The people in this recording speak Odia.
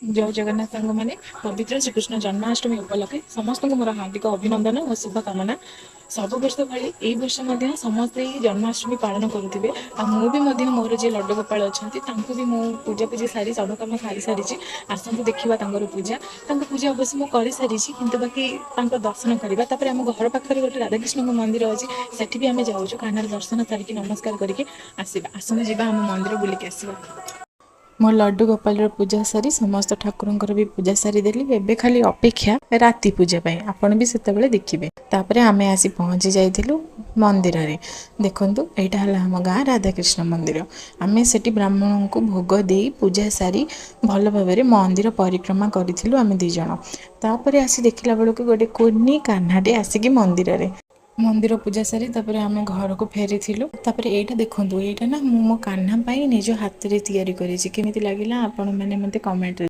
ଜୟ ଜଗନ୍ନାଥ ସାଙ୍ଗମାନେ। ପବିତ୍ର ଶ୍ରୀକୃଷ୍ଣ ଜନ୍ମାଷ୍ଟମୀ ଉପଲକ୍ଷେ ସମସ୍ତଙ୍କୁ ମୋର ହାର୍ଦ୍ଦିକ ଅଭିନନ୍ଦନ ଓ ଶୁଭକାମନା। ସବୁ ବର୍ଷ ଭଳି ଏଇ ବର୍ଷ ମଧ୍ୟ ସମସ୍ତେ ହିଁ ଜନ୍ମାଷ୍ଟମୀ ପାଳନ କରୁଥିବେ ଆଉ ମୁଁ ବି ମଧ୍ୟ ମୋର ଯିଏ ଲଡୁ ଗୋପାଳ ଅଛନ୍ତି, ତାଙ୍କୁ ବି ମୁଁ ପୂଜା ପୂଜି ସାରି, ସବୁ କାମ ସାରି ସାରିଛି। ଆସନ୍ତୁ ଦେଖିବା ତାଙ୍କର ପୂଜା। ତାଙ୍କ ପୂଜା ଅବଶ୍ୟ ମୁଁ କରିସାରିଛି, କିନ୍ତୁ ବାକି ତାଙ୍କ ଦର୍ଶନ କରିବା। ତାପରେ ଆମ ଘର ପାଖରେ ଗୋଟେ ରାଧାକୃଷ୍ଣଙ୍କ ମନ୍ଦିର ଅଛି, ସେଠି ବି ଆମେ ଯାଉଛୁ। କାହ୍ନାର ଦର୍ଶନ ସାରିକି ନମସ୍କାର କରିକି ଆସିବା। ଆସନ୍ତୁ ଯିବା, ଆମ ମନ୍ଦିର ବୁଲିକି ଆସିବା। ମୋ ଲଡୁ ଗୋପାଳର ପୂଜା ସାରି ସମସ୍ତ ଠାକୁରଙ୍କର ବି ପୂଜା ସାରିଦେଲି। ଏବେ ଖାଲି ଅପେକ୍ଷା ରାତି ପୂଜା ପାଇଁ, ଆପଣ ବି ସେତେବେଳେ ଦେଖିବେ। ତାପରେ ଆମେ ଆସି ପହଞ୍ଚି ଯାଇଥିଲୁ ମନ୍ଦିରରେ। ଦେଖନ୍ତୁ, ଏଇଟା ହେଲା ଆମ ଗାଁ ରାଧାକୃଷ୍ଣ ମନ୍ଦିର। ଆମେ ସେଠି ବ୍ରାହ୍ମଣଙ୍କୁ ଭୋଗ ଦେଇ, ପୂଜା ସାରି ଭଲ ଭାବରେ ମନ୍ଦିର ପରିକ୍ରମା କରିଥିଲୁ ଆମେ ଦୁଇ ଜଣ। ତାପରେ ଆସି ଦେଖିଲା ବେଳକୁ ଗୋଟେ କୁନି କାହ୍ନାଟେ ଆସିକି ମନ୍ଦିରରେ। ମନ୍ଦିର ପୂଜା ସାରି ତାପରେ ଆମେ ଘରକୁ ଫେରିଥିଲୁ। ତାପରେ ଏଇଟା ଦେଖନ୍ତୁ, ଏଇଟା ନା ମୁଁ ମୋ କାହ୍ନା ପାଇଁ ନିଜ ହାତରେ ତିଆରି କରିଛି। କେମିତି ଲାଗିଲା, ଆପଣମାନେ ମୋତେ କମେଣ୍ଟରେ